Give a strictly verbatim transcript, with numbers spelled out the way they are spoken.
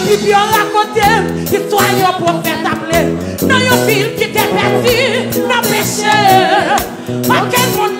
Bib yo rakonte m istwa yon pwofèt ap li nan yon vil ki te pèdi nan peche. Okenn moun